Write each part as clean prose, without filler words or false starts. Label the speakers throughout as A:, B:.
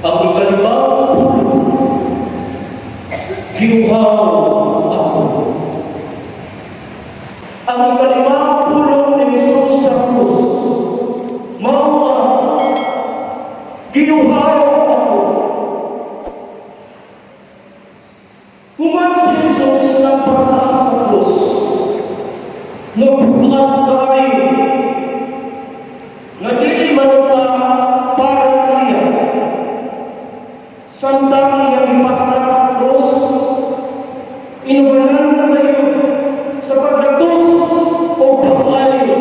A: Ang ikalimang pulong, "Giuhaw ako." Ang ikalimang pulong ni Jesus sa krus, mao ang "Giuhaw ako." Human si Jesus nagpasa sa krus, nagbuhat kaayo, nga dili man ta para niya. Samtang iyang ipasa ang krus, inubanan na kayo sa pagdatos o pag-ayo.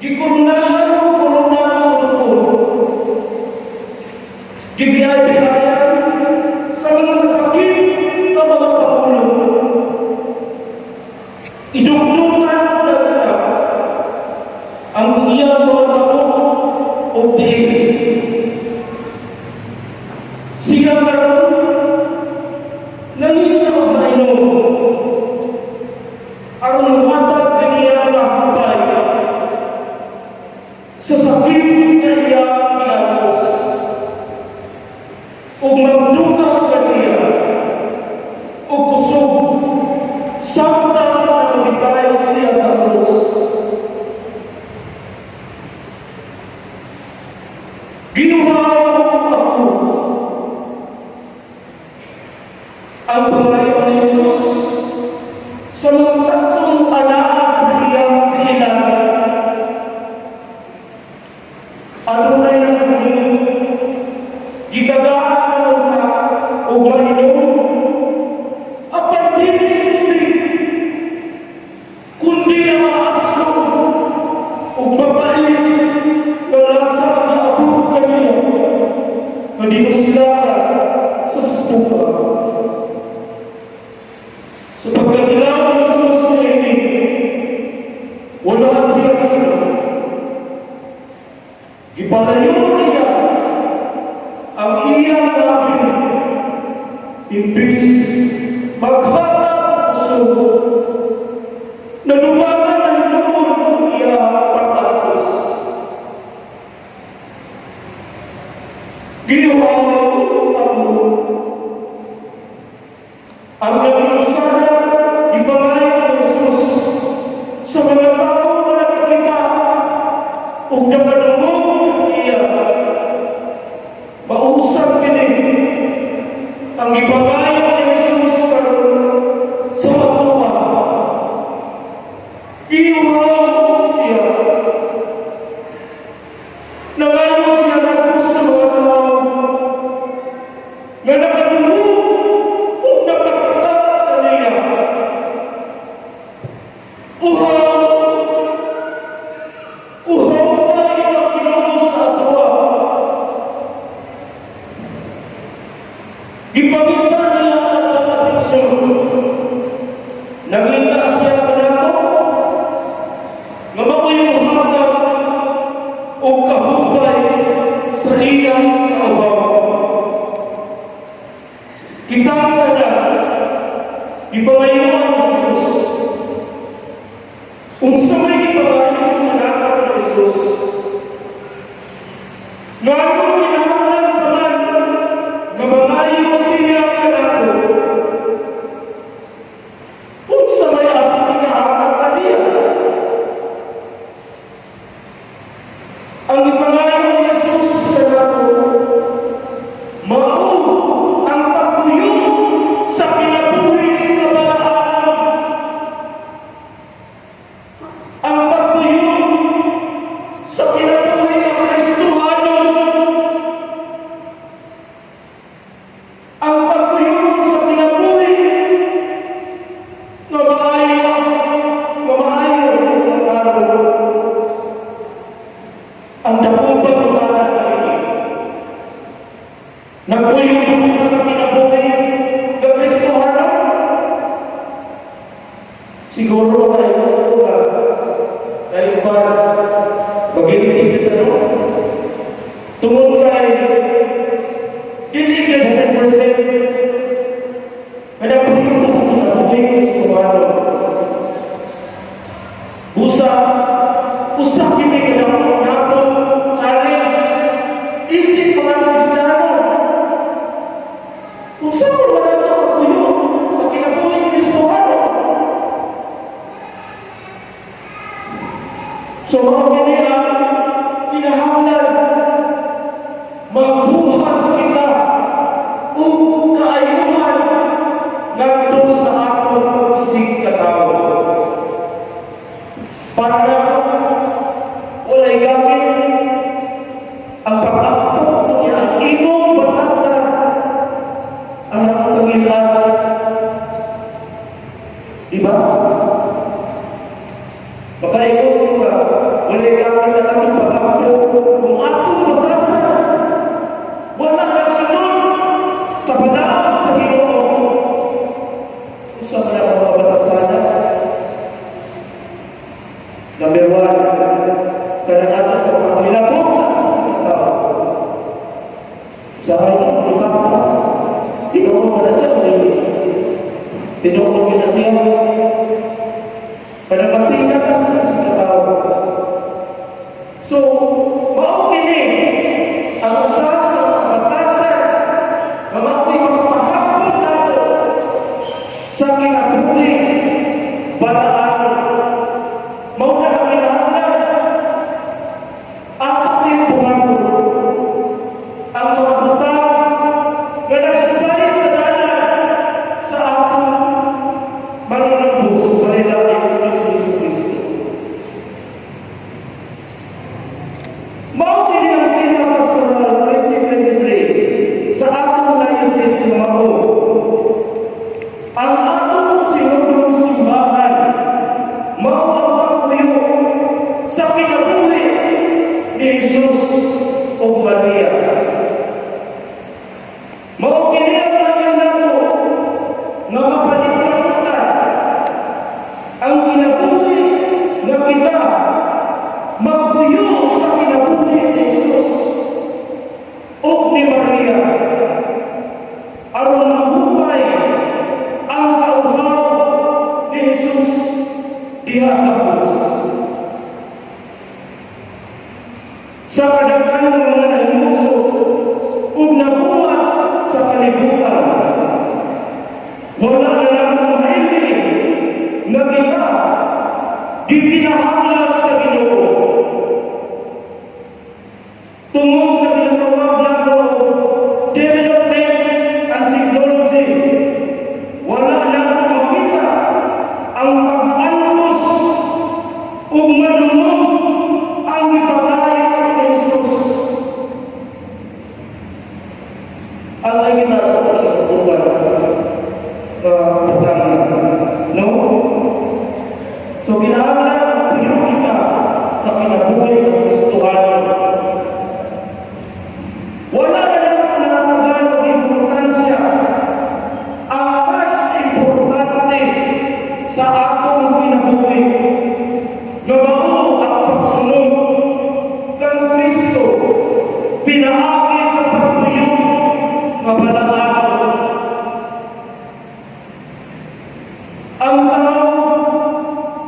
A: Gikurunahan o korona sa lukod. Gibiyay-biyayan sa mga masakit na mga pangulo. Idugdugan sa ang iyang mga kamot o tiil. Siya karon nangita og mainom aron muhatag kaniya nga hapay sa sakit nga iyang giantos ug magduga kaniya og kusog samtang nagabitay siya sa krus. "Giuhaw ako." Ang pangayo ni Jesus sa mga tatlong anaa sa iyang tiilan. Adunay nang gitagaan unta og mainom, apan dili tubig, kundi ang maaslom ug mapait nga lasa nga abot kaniya nga dinuslakan sa suka. Sa pagkadilaw ni Jesus niini, wala siya dito. Gipalayo niya ang iyang labi imbis maghatag kusog. Nadugangan na hinuon iyang pag-antos. "Giuhaw ako." Ang naging gipangayo ni Jesus sa mga tao nga nakakita ug nakadungog iya. Mausap kini ang gipangayo ni Jesus karon sa atoa. Giuhaw siya. Nangayo siya ngadto sa mga tao nga nakadungog ug nakakita kaniya. Uhaw, uhaw tayo ang Ginoo sa atoa. Gipangita niya ang atong atensyon. Nangita siya kanato nga mao'y muhatag og kahupay sa iyang kauhaw. Kita tanan, gipangayuan ni Jesus. Unsa may gipangayo kanato ni Jesus? Ngano kinahanglan pa man nga mangayo siya kanato? Unsa may atong ikahatag kaniya? Ang gipangayo ni Jesus kanato mao ang pagpuyo sa kinabuhi nga balaanon. Ang pagpuyo sa kinabuhi nga Kristohanon. Ang pagpuyo sa kinabuhi nga maayo nga tao. Ang dakong pangutana niini: Nagpuyo ba ka sa kinabuhi nga Kristohanon? Siguro kayo ko nga kay uban magilti kita, no? Tungod kay dili ka 100% nga nagpuyo ka sa kinabuhi Kristohanon. Busa, usa kini ka nato challenge. Isip Isip mga Kristiyano, unsa man wala ito pagpuyo sa kinabuhing Kristohano? So, mao kini ang kinahanglan magbuhat kita ug kaayuhan ngadto sa atong isig katawo. Para na walay gamit ang pag-ampo niya, ang imong batasan ang kangil-an. Di ba? Makaingon ko nga, walay gamit ang atong pag-ampo kung atong batasan wala nagsunod sa panaog sa Ginoo. Unsa man ang mga batasan? Number one, kanang atong pagpangilabot sa atong tao. Sa akin, ipapa, tinuod mo na siya, tinuod mo na siya. Kanang masina ka sa tao. So, mao kini ang usa sa mga batasan nga mao'y makapahapon nato sa kinabuhi balaan. Mao na ang kinahanglan ato buhaton ang mga butang nga nagsubay sa dalan sa atong Manunubos, Manila Kristo Kristo. Mao kini ang tema pastoral 2023 sa atong diocese nga mao ang atong sinodong simbahan, mao ang pagpuyo sa kinabuhi ni Jesus ug Maria. Mao kini ang angay nato nga mapaningkamutan ang kinabuhi nga kita magpuyo sa kinabuhi ni Jesus ug ni Maria aron mahupay ang kauhaw ni Jesus diha sa krus. Sa kadaghan ng mga nahimuso ug nabuhat sa kalibutan, wala na lang maili nga kita gikinahanglan sa Ginoo. Tungod sa ginatawag nato development and technology, wala na makita ang pag-antos ug madungog ang gipagayo ni Jesus. Ang ay ginatawag butang, no? So kinahanglan puyo kita sa kinabuhi ng Kristohano. Wala na lang nakatagan og importansya ang mas importante sa atong kinabuhi nga mao ang pagsunod kang Kristo pinaagi sa pagpuyo nga balaan. Ang tao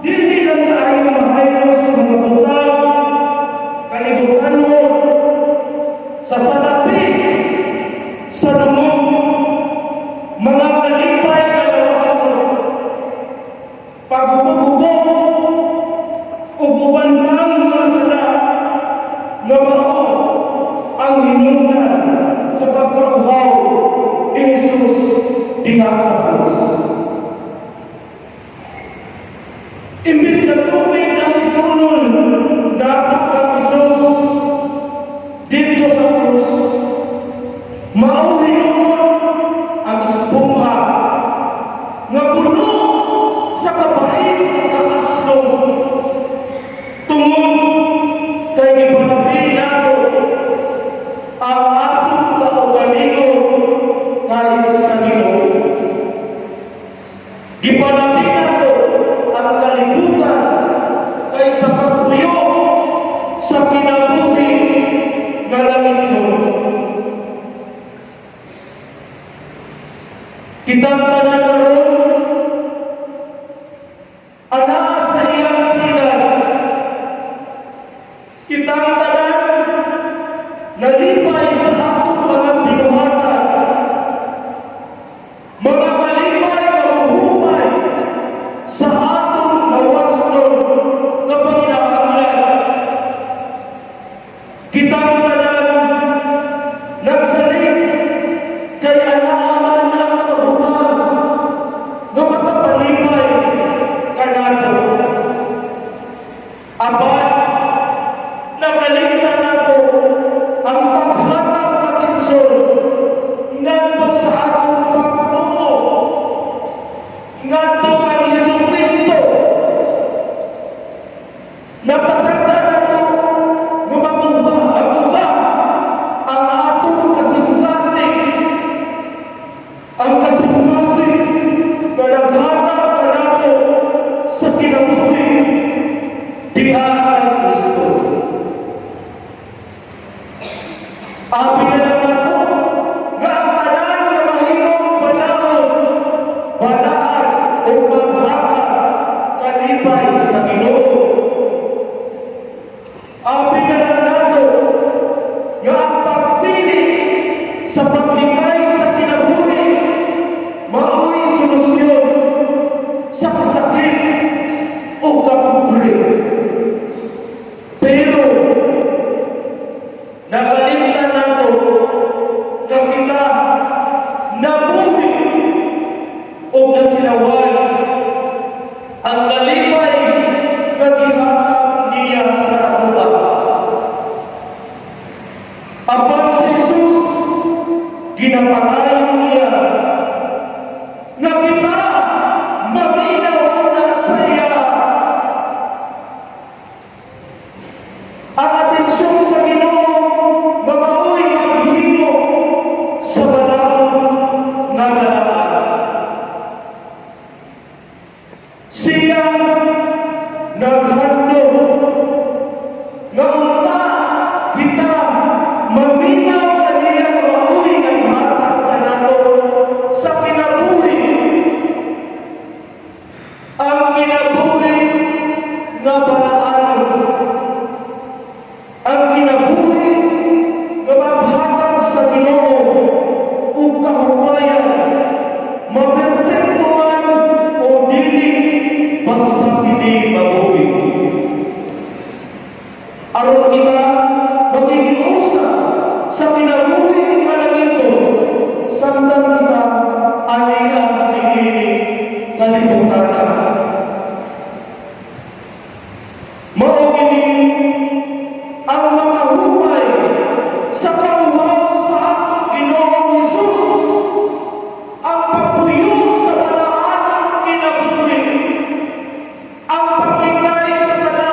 A: dili lang kaayo mahaylo sa mga butang kalibutanon, sa salapi, sa dungog, mga kalipay nga lawas, paghubo-hubo ug uban pang mga sala nga mao ang hinungdan sa pagkauhaw ni Jesus diha sa krus. Imbis na tubig ang itunon nato kang Jesus dito sa krus, mao hinuon ang espongha nga puno sa kabait kaaslong tungod kay gipanabi nato ang atong kaugalingon kay sa Ginoo. Gipanabi nato ang kalibutan kay sa pagpuyo sa kinabuhi nga langitnon. Kitang tanan karon anaa sa iyang tilan. Kitang tanan nalipay sa Ginapangayo niya nga kita maminaw na sa iya. Ang atensyon sa Ginoo nga mao'y maghimo sa balaod nga balaan. Siya naghandom nga unta kita maminaw kaniya nga mao'y naghatag kanato sa kinabuhi. Ang kinabuhi nga balaan. Ang kinabuhi nga maghatag sa Ginoo ug kahuwayan, maperpekto man o dili, basta kini mabuhi. Aron kita makikiusa sa kinabuhi nga langito samtang kita aniya niini kalibutan. Mao kini ang makahupay sa kauhaw sa atong Ginoong Hesus, ang pagpuyo sa balaanong kinabuhi, ang paglikay sa sala,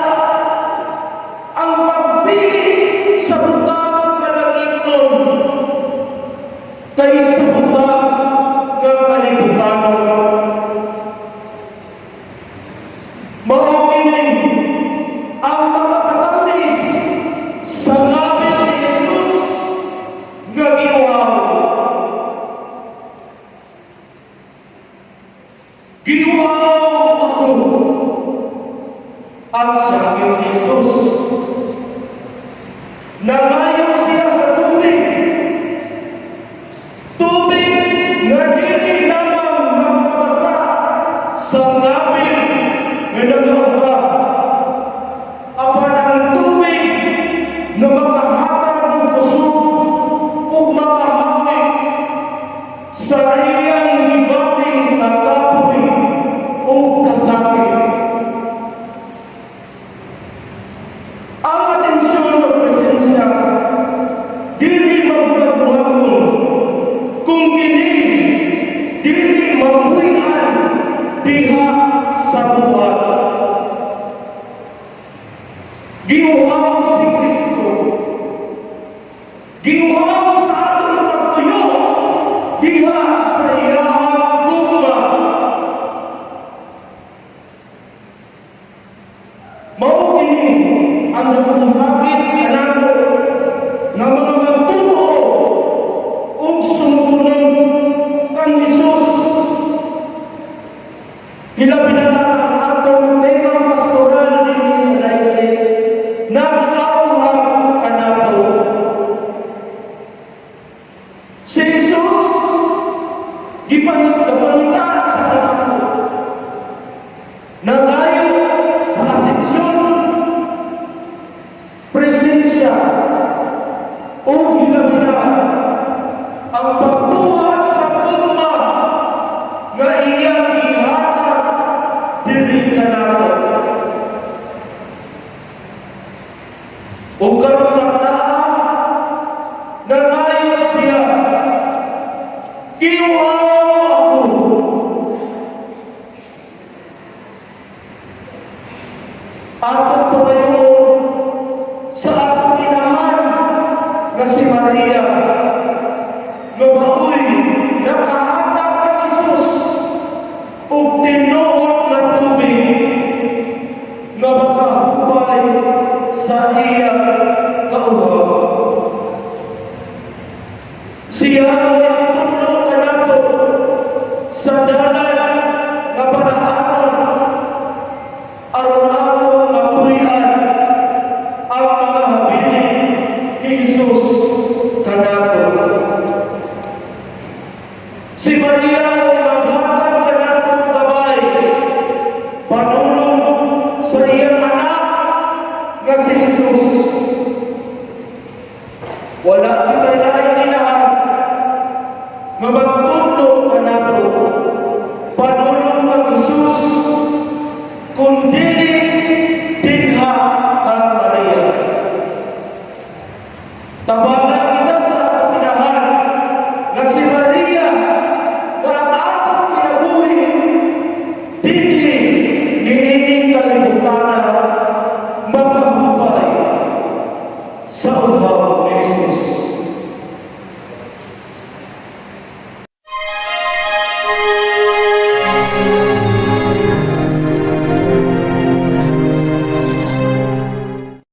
A: ang pagpili sa butang nga langitnon kaysa butang nga kalibutanon. Mao kini ang makapatamis sa ngabil ni Jesus nga giuhaw. "Giuhaw ako," ang sakit ni Jesus. Nangayo siya sa tubig. Tubig nga dili lamang magpabasa sa ngabil nga nagauba, apan ang tubig nga makahatag og kusog ug makahawi sa iyang gibating kakapoy o kasakit. Ang atensyon ng presensya dili magbuhat-buhaton kung kini dili mabuhian diha sa buhat. Giuhaw si Kristo. Giuhaw sa atong pagtuyo diha sa iyahang gugma. Mao kini ang dakong hagit kanato nga mga magtuo ug sumusunod kang Hesus. Hilabi na ang atong tema pastoral dinhi sa diocese, nag-awhag kanato. Si Jesus gipangita sa kanato. Nangayo sa atensyon, presensya, o hilabi na ang pagbuhat sa gugma nga iyang ihatag diri kanato. Ug karon taknaa, nangayo siya, "Giuhaw ako." Atong pangayoon sa atong inahan nga si Maria nga maoy nakahatag kang Jesus og tinuod nga tubig nga makahupay sa iyang kauhaw. Siya ang nagtudlo kanato sa dalan.